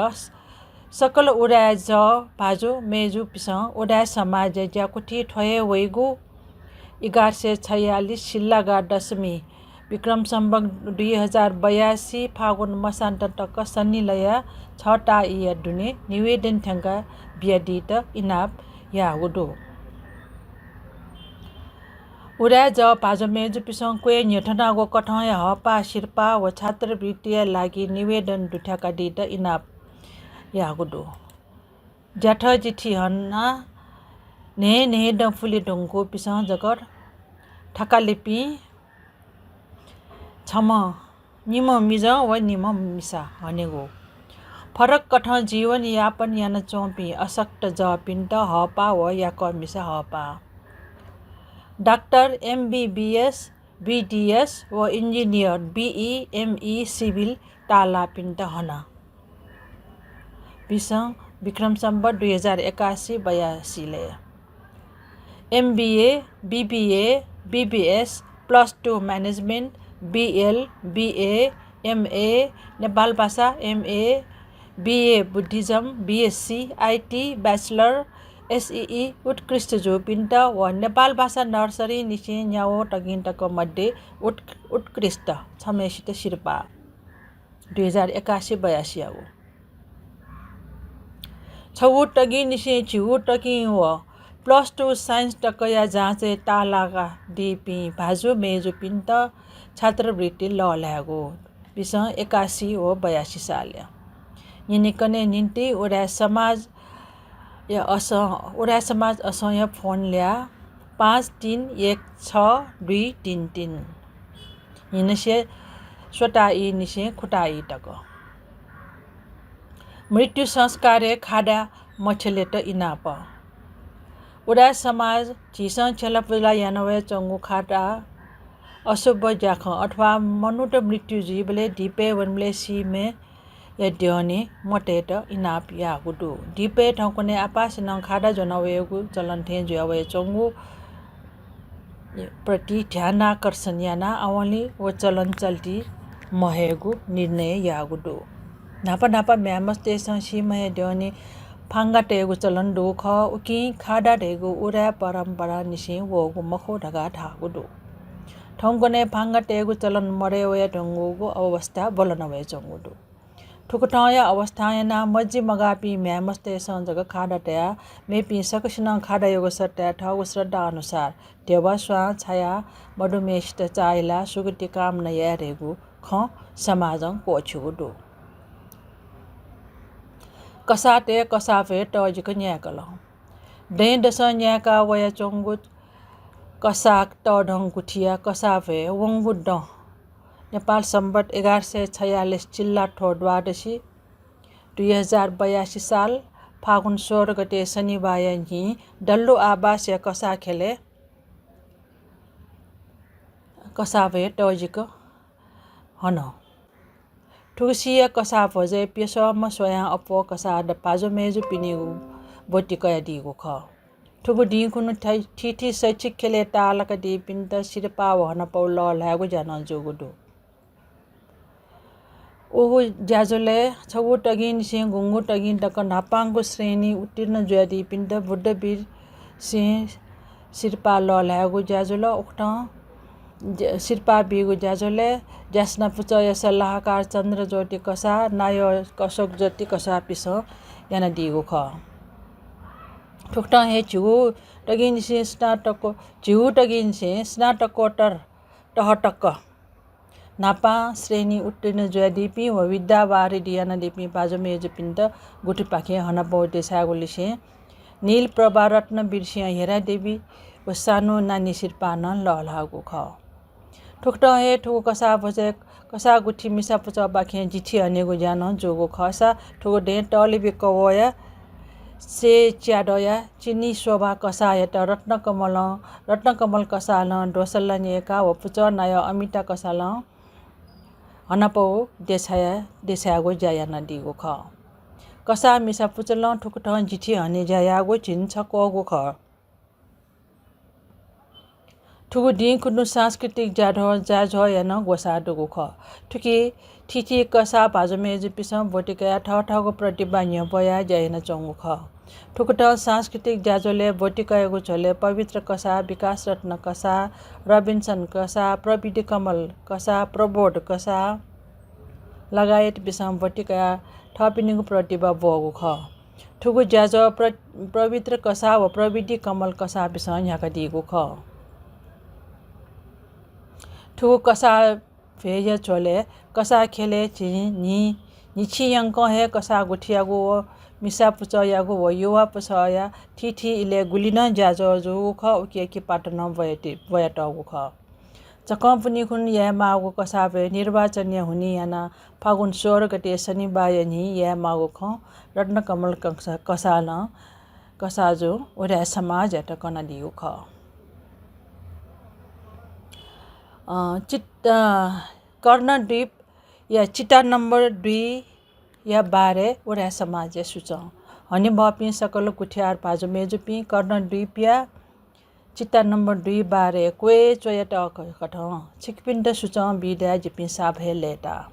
सकल उदाय् जः भाजु मय्‌जुपिसं उदाय् समाजया ज्याकुथिइ थ्व हे वइगु एघार सय छयालिस सिल्लागा दशमी विक्रम सम्वत दुई हजार बयासी फागुन मसान्त तक शनिलया छता ईया दुने निवेदन थ्यंका बियादीत इनाप याःगु दु। उदाय् जः भाजु मय्जुपिसं क्वय् न्ह्यथनागु कथंया हःपाः सिरपाः व छात्रवृत्तिया लागि निवेदन दुथ्याकादीत इनाप याःगु दु। ज्याथ चिठी हनाः न्हय्न्हय्दँ पुले धुंकूपिसं जक थकालिपिं छम्ह निम्ह मिजं व निम्ह मिसा हनेगु। फरक कथं जीवन यापन यानाच्वंपिं अशक्त जःपिन्त हःपाः व याकःमिसा हःपाः। डाक्टर, एमबीबीएस, बीडीएस व इन्जिनियर, बीई, एमई, सिभिल ताःलाःपिन्त हना। बिसं विक्रम सम्बत दुई हजार एकासी बयासीलय् MBA, BBA, BBS, plus two management, BL, BA, MA, Nepal Bhasa, MA, BA Buddhism, BSc, IT, bachelor, SEE उत्कृष्ट जूपिन्त व नेपाल भाषा नर्सरी निसें न्यावः तगिं तक मध्ये उत्-, उत्कृष्ट छम्हय्सित सिरपाः। दुई हजार एकासी बयासीयागु। छगू तगिंनिसें झिगू तगिं व plus two science तकया जाँचय् ताःलाकादीपिं भाजु मय्जुपिन्त छात्रवृत्ति लःल्हायेगु। बिसं एकासी व बयासी सालया न्यनेकने निंतिं उदाय् समाज या असं, उदाय् समाज असंया फोन ल्याः पाँच तीन एक छ दुई तीन तीन। हिनसे स्वता ई निसें खुता ई तक। मृत्यु संस्कारय् खादा मछ्यलेत इनाप। उदाय् समाज झीसं छ्यलापुला याना वयाच्वंगु खादा अशुभ ज्याखँ अथवा मनूत मृत्यु जुइबलय् दिपय् वनेबलय् सीम्हय् या द्यःने मतयेत इनाप याःगु दु। दिपय् थौंकन्हय् आपासिनं खादा ज्वना वयेगु चलन थें जुया वयाच्वंगु प्रति ध्यानाकर्षण यानाः आवंलि व चलन चल्ति महयेगु निर्णय याःगु दु। न्हापा न्हापा म्ह्याय्मस्तय्सं सीम्हय् द्यःने फांगा तयेगु चलन दु खः। उकिं खादा धइगु उदाय् परम्परांनिसें वःगु मखु धकाः धाःगु दु। थौंकन्हय् फांगा तयेगु चलन मदये वयाच्वंगु अवस्था ब्वलना वयाच्वंगु दु। थुकथंया अवस्थां यानाः मजि मगाःपिं म्ह्याय्मस्तय्सं जक खादा तयाः मेपिं सकसिनं खादायागु सट्टाय् थःगु श्रद्धा अनुसार ध्यबा, स्वां छायाः मदुम्हय्सित चाःहिलाः सुगति कामना याये धइगु खँ समाजं क्वःछिगु दु। कसाःतय् कसाःभ्वय् तःजिक न्यायेकल। दँय्दसं न्यायेका वयाच्वंगु कसाः तःधं गुथिया कसाःभ्वय् वंगु दँ नेपाल सम्बत एघार सय छयालिस चिल्लाथ्व द्वादशी, दुई हजार बयासी साल फागुन सोह्र गते शनिबाःया न्हि डल्लु आवासया कसाः ख्यलय् कसाःभ्वय् तःजिक हन। थुगुसिया कसाः भ्वजय् प्यसःम्ह स्वयां अप्वः कसाः द-, भाजु मय्जुपिनिगु ब्वति कयादीगु खः। थुगु दिं खुन्हु थै-, थीथी शैक्षिक ख्यलय् ताःलाकादीपिन्त सिरपाः व हनापौ लःल्हायेगु ज्या नं जूगु दु। उगु ज्याझ्वलय् छगू तगिंनिसें गुंगू तगिं तक न्हापांगु श्रेणी उत्तीर्ण जुयादीपिन्त बुद्ध वीर सिंह सिरपाः लःल्हायेगु ज्या जुल। उकथं ज्या-, सिरपाः बीगु ज्याझ्वलय् ज्यासना पुचःया सल्लाहकार चन्द्रज्योति कसाः, नायः अशोक ज्योति कसाःपिसं यानादीगु खः। थुकथं हे झिगू तगिंनिसें स्नातको-, झिगू तगिंनिसें स्नातकोत्तर तह तक न्हापां श्रेणी उत्तीर्ण जुयादीपिं व विद्यावारिधि यानादीपिं भाजु मय्जुपिन्त गुथिपाखें हनापौ देछायेगु लिसें नील प्रभा रत्न वीरसिंह हेरादेवी व सानु नानी सिरपाः नं लःल्हाःगु खः। थुकथं हे थुगु कसाः भ्वजय् कसाः गुथि मिसा पुचःपाखें जिथि हनेगु ज्या नं जूगु खःसा थुगु दँय् तःलिबि कवःया सेच्यादँया चिनी शोभा कसाःयात रत्नकमलं, रत्नकमल कसालं द्वसल्ला न्ययेका व पुचः नायः अमिता कसालं हनापौ देछाया, देछायेगु ज्या यानादीगु खः। कसाः मिसा पुचलं थुकथं जिथि हने ज्या याःगु झिंछक्वःगु खः। थुगु दिं खुन्हु सांस्कृतिक ज्याझ्वः, ज्याझ्वःया नं ग्वसाः दुगु खः। थुकी थीथी कसाः भाजु मय्जुपिसं ब्वति कयाः थःथःगु प्रतिभा न्ह्यब्वयाः ज्या यानाच्वंगु खः। थुकथं सांस्कृतिक ज्याझ्वलय् ब्वति कयागु झ्वलय् पवित्र कसाः, विकास रत्न कसाः, रबिन्सन कसाः, प्रविधि कमल कसाः, प्रबोध कसाः लगायतपिसं ब्वति कयाः थःपिनिगु प्रतिभा ब्वःगु खः। थुगु ज्याझ्वः प्र-, पवित्र कसाः व प्रविधि कमल कसाःपिसं न्ह्याकादीगु खः। थुगु कसाः भ्वय्‌या झ्वलय् कसाः ख्यलय् झी न्हि-, न्हिच्छि यंकं हे कसाः गुथियागु व मिसा पुचःयागु व युवा पुचःया थीथी इलय् गुलि नं ज्याझ्वः जूगु खः, उकिया किपात नं ब्वयाति-, ब्वयातःगु खः। छकः पुन्हिकुन्हु यायेमाःगु कसाः भ्वय् निर्वाचनया हुनिं यानाः फागुन सोह्र गते शनिबाःया न्हि यायेमाःगु खँ रत्नकमल कंसा-, कसालं कसाःजुं उदाय् समाजयात कनादीगु खः। अ, चित-, अ, कर्णद्वीपया चिता नम्बर दुईया बारे उदाय् समाजया सुचं। हनेबहःपिं सकल गुथियार भाजु मय्‌जुपिं, कर्णद्वीपया चिता नम्बर दुई बारे क्वय् च्वयातःकथं छिकपिन्त सुचं बीदया जिपिं साप हे लय्‌ता।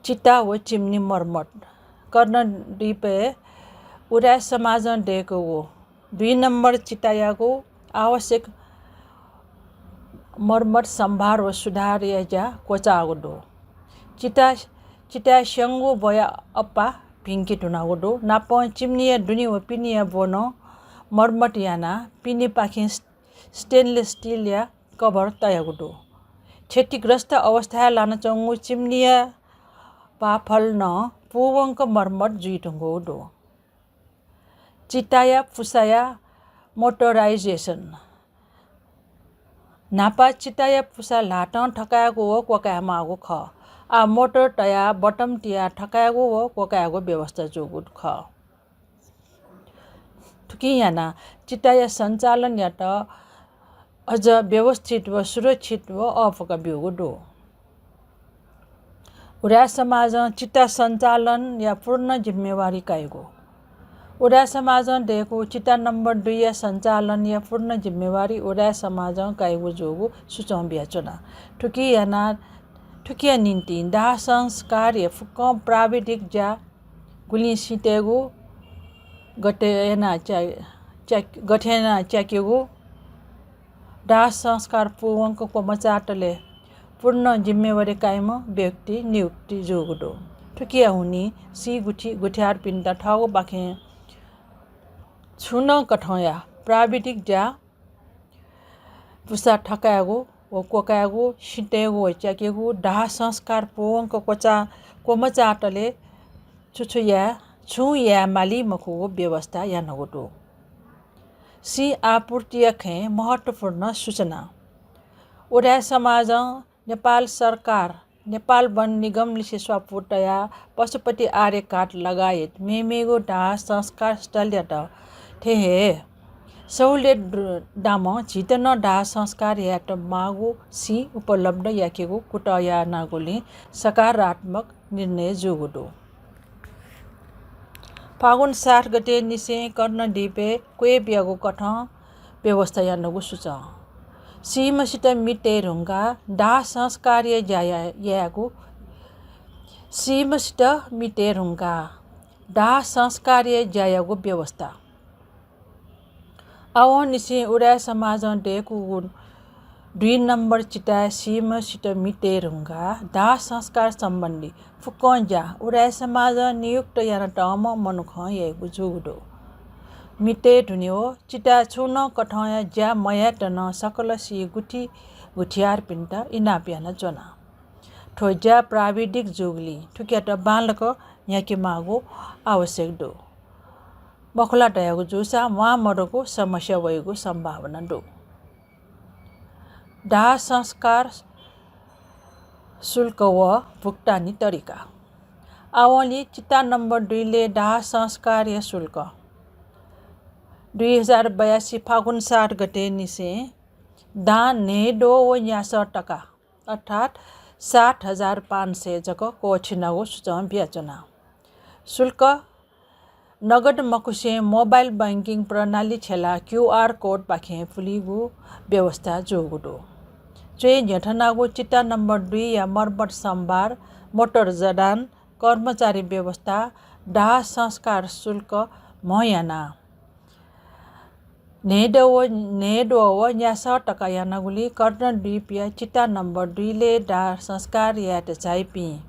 चिता व चिम्नी मर्मत। कर्णद्वीपय् उदाय् समाजं दय्‌कूगु दुई नम्बर चितायागु आवश्यक मर्मत सम्भार व सुधारया ज्या क्वचाःगु दु। चिता, चिताय् स्यंगू ब्वया अप्पा भिंके धुनागु दु। नापं चिम्नीया दुने व पिनेया ब्व नं मर्मत यानाः पिनेपाखें stainless steelया cover तयागु दु। क्षतिग्रस्त अवस्थाय् लानाच्वंगु चिम्नीया बाफल नं पूवंक मर्मत जुइधुंकूगु दु। चिताया पुसाया motorization। न्हापा चिताया पुसा ल्हातं थकायेगु व क्वकायेमाःगु खः। आः motor तयाः button तियाः थकायेगु व क्वकायेगु व्यवस्था जूगु खः। थुकिं यानाः चिताया सञ्चालनयात अझ व्यवस्थित व सुरक्षित व अःपुक ब्यूगु दु। उदाय् समाजं चिता सञ्चालनया पूर्ण जिम्मेवारी काइगु। उदाय् समाजं दय्‌कूगु चिता नम्बर दुईया सञ्चालनया पूर्ण जिम्मेवारी उदाय् समाजं काइगु जूगु सुचं बियाच्वना। थुकिं यानाः, थुकिया निंतिं दाह संस्कारया फुक्कं प्राविधिक ज्या गुलिं सितय्‌गु, गथे यानाः च्या-, च्या-, गथे यानाः च्याकेगु, दाह संस्कार पूवंक क्वमचाःतले पूर्ण जिम्मेवारी काइम्ह व्यक्ति नियुक्ति जूगु दु। थुकिया हुनिं सी गुथि-, गुथियारपिन्त थःगुपाखें छुं नं कथंया प्राविधिक ज्या पुसा थकायेगु व क्वकायेगु, सितय्‌गु व च्याकेगु, दाह संस्कार पूवंक क्वचा-, क्वमचाःतले छु छु याये, छुं याये माली मखुगु व्यवस्था यानागु दु। सिं आपूर्तिया खँय् महत्त्वपूर्ण सूचना। उदाय् समाजं नेपाल सरकार, नेपाल वन निगमलिसे स्वापू तयाः पशुपति आर्यघाट लगायत मेमेगु दाह संस्कार स्थलयात थें हे सहुलियत दु-, दामं झीत नं दाह संस्कार यायेत माःगु सिं उपलब्ध याकेगु कुतः यानागुलिं सकारात्मक निर्णय जूगु दु। फागुन सात गते निसें कर्णद्वीपय् क्वय् बियागु कथं व्यवस्था यानागु सुचं। सीम्हसित मि तये धुंकाः दाह संस्कारया ज्या या-, यायेगु, सीम्हसित मि तये धुंकाः दाह संस्कारया ज्या यायेगु व्यवस्था। आवंनिसें उदाय् समाजं दय्‌कूगु दुई नम्बर चिताय् सीम्हसित मि तये धुंकाः दाह संस्कार सम्बन्धी फुक्कं ज्या उदाय् समाजं नियुक्त यानातःम्ह मनुखं याइगु जूगु दु। मि तये धुने व चिताय् छुं नं कथंया ज्या मयायेत नं सकल सी गुथि गुथियारपिन्त इनाप यानाच्वना। थ्व ज्या प्राविधिक जूगुलिं थुकियात बांलाक न्ह्याकेमाःगु आवश्यक दु। मखु ला धयागु जूसा म्वाःमदुगु समस्या वइगु सम्भावना दु। दाह संस्कार शुल्क व भुक्तानी तरिका। आवंलि चिता नम्बर दुईले दाह संस्कारया शुल्क। दुई हजार बयासी फागुन सात गते निसें दां न्हय्‌द्वः व न्यासः तका, अर्थात् सात हजार पाँच सय जक क्वःछिनागु सुचं बियाच्वना। शुल्क नगद मखुसें mobile banking प्रणाली छ्यलाः QR code पाखें पुलीगु व्यवस्था जूगु दु। च्वय् न्ह्यथनागु चिता नम्बर दुईया मर्मत सम्भार, मोटर जडान, कर्मचारी व्यवस्था, दाह संस्कार शुल्क म्ह यानाः न्हय्‌द्वः व, न्हय्‌द्वः व न्यासः तका यानागुलिं कर्णद्वीपया चिता नम्बर दुईले दाह संस्कार यायेत झाइपिं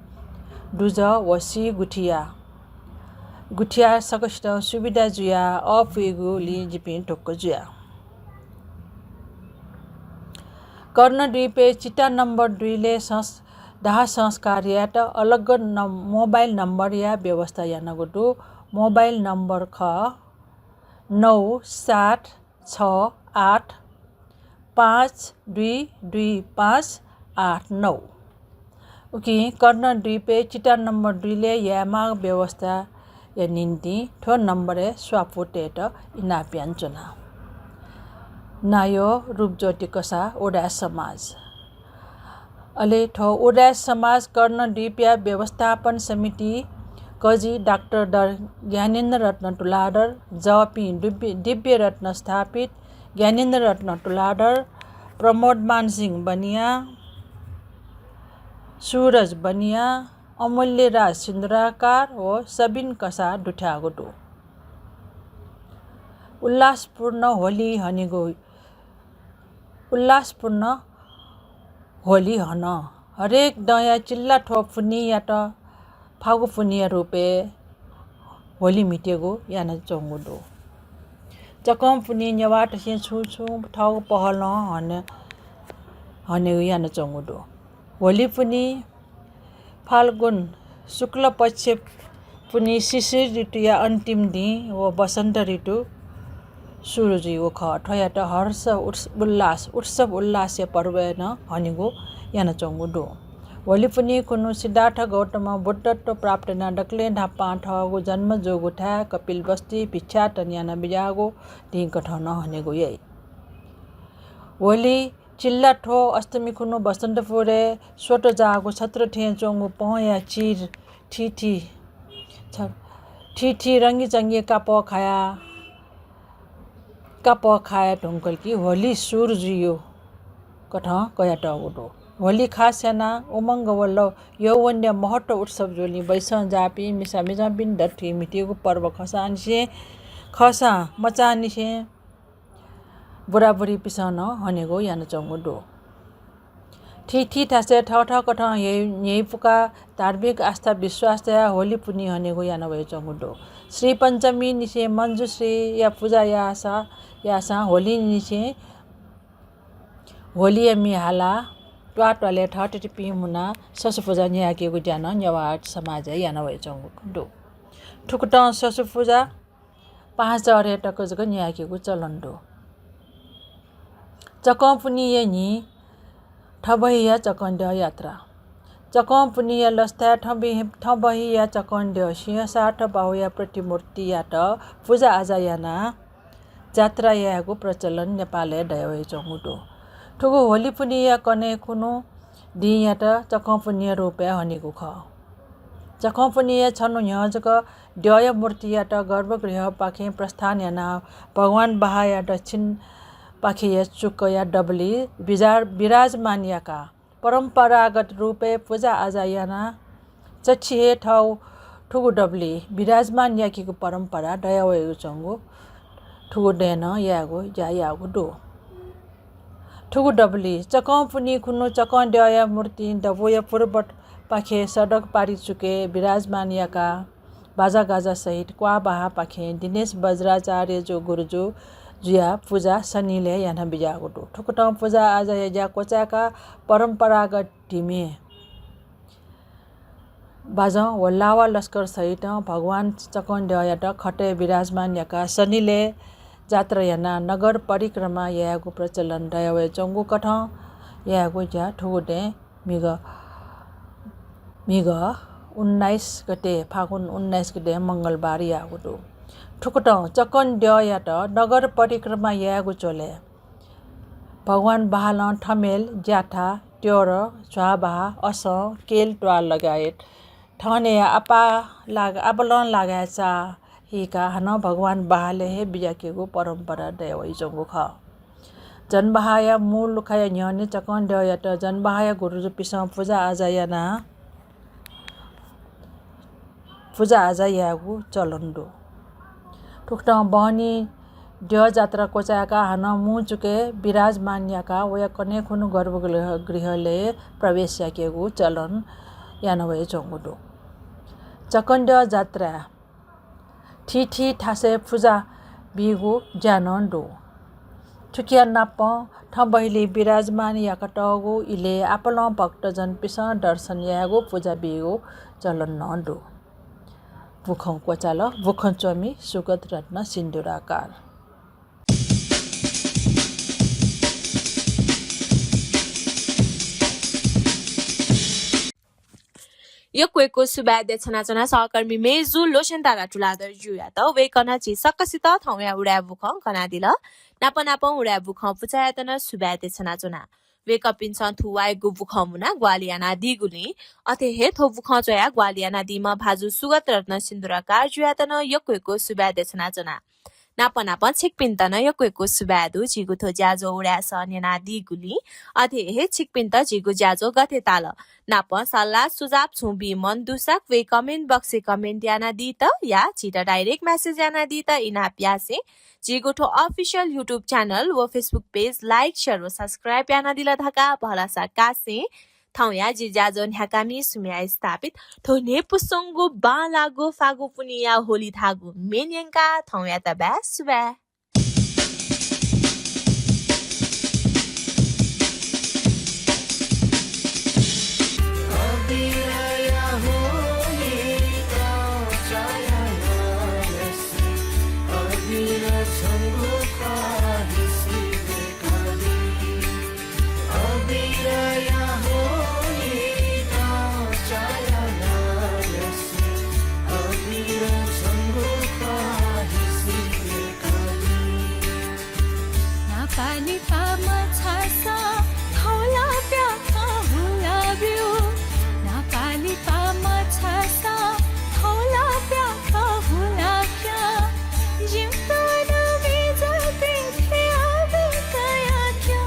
दुजः व सी गुथिया, गुथिया सकसितं सुविधा जुयाः अःपुइगुलिं जिपिं ढुक्क जुया। कर्णद्वीपय् चिता नम्बर दुईलय् संस-, दाह संस्कार यायेत अलग नं-, मोबाइल नम्बरया व्यवस्था यानागु दु। मोबाइल नम्बर खः नौ सात छ आठ पाँच दुई दुई पाँच आठ नौ। उकिं कर्णद्वीपय् चिता नम्बर दुईलय् यायेमाःगु व्यवस्थाया निंतिं थ्व नम्बरय् स्वापू तयेत इनाप यानाच्वना। नायः रूपज्योति कसाः, उदाय् समाज। अले थ्व उदाय् समाज कर्णद्वीपया व्यवस्थापन समिति कजि डाक्टर द-, ज्ञानेन्द्र रत्न तुलाधर, जःपिं दिव्य, दिव्य रत्न स्थापित, ज्ञानेन्द्र रत्न तुलाधर, प्रमोद मान सिंह बनिया, सुरज बनिया, अमूल्य राज सिन्दुराकार व सबिन कसाः दुथ्याःगु दु। उल्लासपूर्ण होली हनेगु, उल्लासपूर्ण होली हन। हरेक दँया चिल्लाथ्व पुन्हियात फागु पुन्हिया रूपय् होली म्हितेगु यानाच्वंगु दु। चकंपुन्हि नेवाःतय्सं छुं छुं थःगु पहलं हने, हनेगु यानाच्वंगु दु। होली पुन्हि फाल्गुन शुक्ल पक्ष पुन्हि शिशिर ऋतुया अन्तिम दिं व वसन्त ऋतु सुरु जुइगु खः। थ्वयात हर्ष उत्स-, उल्लास, उत्सव उल्लासया पर्वय् नं हनेगु यानाच्वंगु दु। होली पुन्हि खुन्हु सिद्धार्थ गौतमं बुद्धत्व प्राप्त यानाः दकलय् न्हापां थःगु जन्म जूगु थाय् कपिलवस्तुइ भिक्षाटन यानाबिज्याःगु दिंकथं नं हनेगु याइ। होली चिल्लाथ्व अष्टमी खुन्हु बसन्तपुरय् स्वतः जाःगु छत्र थें च्वंगु पंया चिर थीथी छ-, थीथी रंगीचंगी कापः खाया, कापः खाया धुंकल कि होली सुरु जुइगु कथं कयातःगु दु। होली खास यानाः उमंग व लौ-, यौवनया महत्व उत्सव जूलिं बैसं जाःपिं मिसा मिजंपिं दथुइ म्हितीगु पर्व खःसांनिसें, खःसां मचांनिसें बुराबुरीपिसं नं हनेगु यानाच्वंगु दु। थीथी थासय् थःथःकथं न्ह्यइ-, न्ह्यइपुकाः धार्मिक आस्था विश्वास तयाः होली पुन्हि हनेगु याना वयाच्वंगु दु। श्रीपञ्चमीनिसें मञ्जुश्रीया पुजा याःसा, याःसां होलीनिसें होलीया म्ये हालाः त्वाःत्वालय् थःथितिपिं मुनाः ससु पुजा न्ह्याकेगु ज्या नं नेवाः समाजय् याना वयाच्वंगु दु। थुकथं ससु पुजा पाहां चःह्रे तक जक न्ह्याकेगु चलन दु। चकंपुन्हिया न्हि थबहिया चकंद्यः यात्रा। चकंपुन्हिया लसताय् थबहि-, थबहिया चकंद्यः सिंहसार्थ बाहुया प्रतिमूर्तियात पुजाआजा यानाः जात्रा यायेगु प्रचलन नेपालय् दयावयाच्वंगु दु। थुगु होली पुन्हिया कन्हय् खुन्हु दिंयात चकंपुन्हिया रूपय् हनेगु खः। चकंपुन्हिया छन्हु न्ह्यः जक द्यःया मूर्तियात गर्भगृहपाखें प्रस्थान यानाः भगवान बाहाया दक्षिणपाखेया चुकया दबली बिजा-, विराजमान याकाः परम्परागत रूपय् पुजाआजा यानाः चच्छि हे थः थुगु दबली विराजमान याकेगु परम्परा दयावयाच्वंगु थुगु दँय् नं यायेगु ज्या याःगु दु। थुगु दबली चकंपुन्हि खुन्हु चकंद्यःया मूर्तिं दबूया पूर्वपाखे सडक पारि चुकय् विराजमान याकाः बाजागाजा सहित क्वाःबाहापाखें दिनेश वज्राचार्य जु गुरुजु जुया पुजा सनिलय् याना बिज्याःगु दु। थुकथं पुजाआजाया ज्या क्वचाय्काः परम्परागत धिमे बाजं व लावा लस्कर सहितं भगवान चकंद्यःयात खटय् विराजमान याकाः सनिलय् जात्रा यानाः नगर परिक्रमा यायेगु प्रचलन दयावयाच्वंगु कथं यायेगु ज्या थुगु दँय् म्हिगः, म्हिगः उन्नाइस गते, फागुन उन्नाइस गते मंगलबार याःगु दु। थुकथं चकंद्यःयात नगर परिक्रमा यायेगु झ्वलय् भगवान बाहालं थमेल, ज्याथा, त्यर, झ्वाःबाहा, असं, केल त्वाः लगायत थनया आपाः लाग-, आपालं लागाय् चाः हिकाः हानं भगवान बाहालय् हे बिज्याकेगु परम्परा दयावयाच्वंगु खः। जनबाहाया मू लुखाया न्ह्यःने चकंद्यःयात जनबाहाया गुरुजुपिसं पुजाआजा यानाः पुजाआजा यायेगु चलन दु। थुकथं बहनी द्यः जात्रा क्वचाय्काः हानं मू चुकय् विराजमान याकाः वया कन्हय् खुन्हु गर्भगृह, गृहलय् प्रवेश याकेगु चलन याना वयाच्वंगु दु। चकंद्यः जात्राय् थीथी थासय् पुजा बीगु ज्या नं दु। थुकिया नापं थः बहिली विराजमान याकातःगु इलय् आपालं भक्तजनपिसं दर्शन यायेगु पुजा बीगु चलन नं दु। बुखं क्वचाल, बुखं च्वमि सुगत रत्न सिन्दुराकार। यक्व यक्व सुभाय् देछानाच्वना सहकर्मी मय्जु लोचन तारा तुलाधर ज्यूयात। वय्कलं झी सकसित थौंया उदाय् बुखं कनादिल। नाप नापं उदाय् बुखं पुचःयात नं सुभाय् देछानाच्वना। वय्कःपिन्सं थुवाःगु बुखं मुनाः ग्वाहालि यानादीगुलिं, अथे हे थ्व बुखं च्वयाः ग्वाहालि यानादीम्ह भाजु सुगत रत्न सिन्दुराकार ज्यूयात नं यक्व यक्व सुभाय् देछानाच्वना। नाप नापं छिकपिन्त नं यक्व यक्व सुभाय् दु, झीगु थ्व ज्याझ्वः उदाय् सः न्यनादीगुलिं। अथे हे छिकपिन्त झीगु ज्याझ्वः गथे ताल नापं सल्लाह सुझाव छुं बी मन दुसा क्वय् comment box-य् comment यानादीत या झीत direct message यानादीत इनाप यासें झीगु थ्व official YouTube channel व Facebook page like, share व subscribe यानादिल धकाः भलसा कासें थौंया जि ज्याझ्वः न्ह्याकामि सुम्या स्थापित थ्व न्ह्यइपुसेंगु बांलाःगु फागु पुन्हिया होली धाःगु म्ये न्यंकाः थौंयात बाय् सुभाय्। न्हापालिपा मछासा थौला प्याखं हुला ब्यु। न्हापालिपा मछासा थौला प्याखं हुला क्या। जिमित नबी जतिं थ्व अबि कया क्या।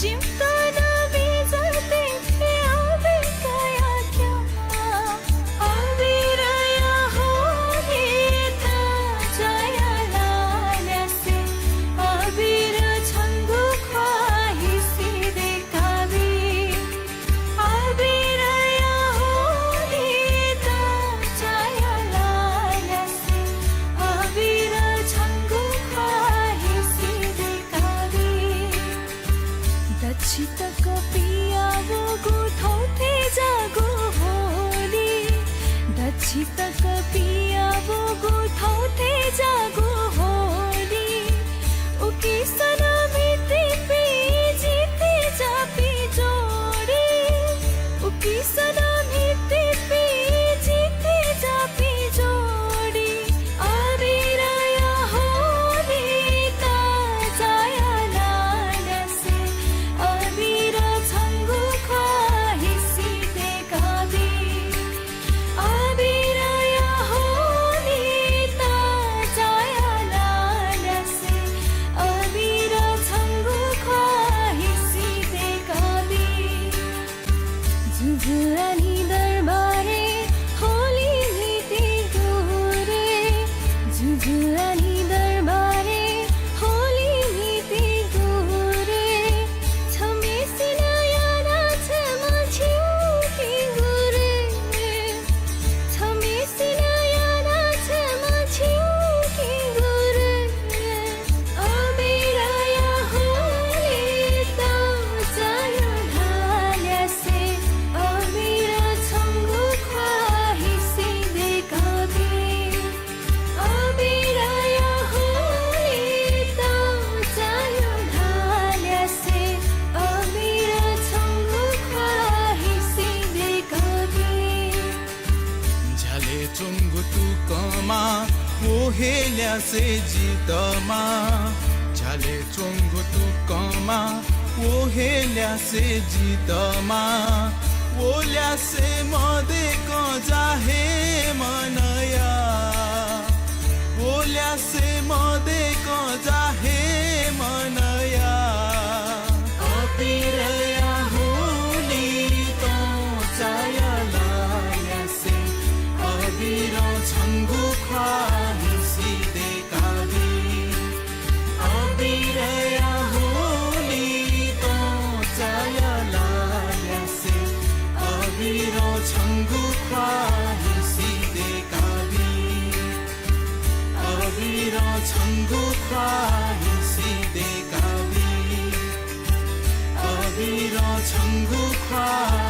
जिमित नबी जतिं थ्व अबि कया क्या। अबिरया होली त चायालाल्यासे, अबिर छंगु ख्वाहिसि दय्काबी। अबिरया होली त चायालाल्यासे, अबिर छंगु ख्वाहिसि दय्काबी। दच्छि तक पिया वःगु थौथेजागु होली। दच्छि तक पिया वःगु थौथेजागु होली। उकिसनं भित्तिपिं जितेजापि जोडी। उकिसनं भित्तिपिं जितेजापि जोडी। अबिरया होली त चायालाल्यासे, अबिर छंगु ख्वाहिसि दय्काबी। अबिरया होली त चायालाल्यासे, अबिर छंगु ख्वाहिसि दय्काबी। जुजुआलि दरबारय् होली म्हितेगु रे। जुजुआलि दरबारय् होली म्हितेगु रे। छम्हेसिनं यानाः छम्ह छिंकेगु रे। छम्हेसिनं यानाः छम्ह छिंकेगु रे। अबिरया होली त चायालाल्यासे, अबिर छंगु ख्वाहिसि दय्काबी। अबिरया होली त चायालाल्यासे, अबिर छंगु ख्वाहिसि दय्काबी। झ्यालय् च्वंगु तुकमा, व हे ल्यासे जितमा। झ्यालय् च्वंगु तुकमा, व हे ल्यासे जितमा। व ल्यासे मदय्कं जा हे मनया। व ल्यासे मदय्कं जा हे मनया। अबिरया होली त चायालाल्यासे, अबिर छंगु ख्वाहिसि दय्काबी। अबिरया होली त चायालाल्यासे, अबिर छंगु ख्वाहिसि दय्काबी। अबिर छंगु ख्वाहिसि वीरं छंगु ख्वाः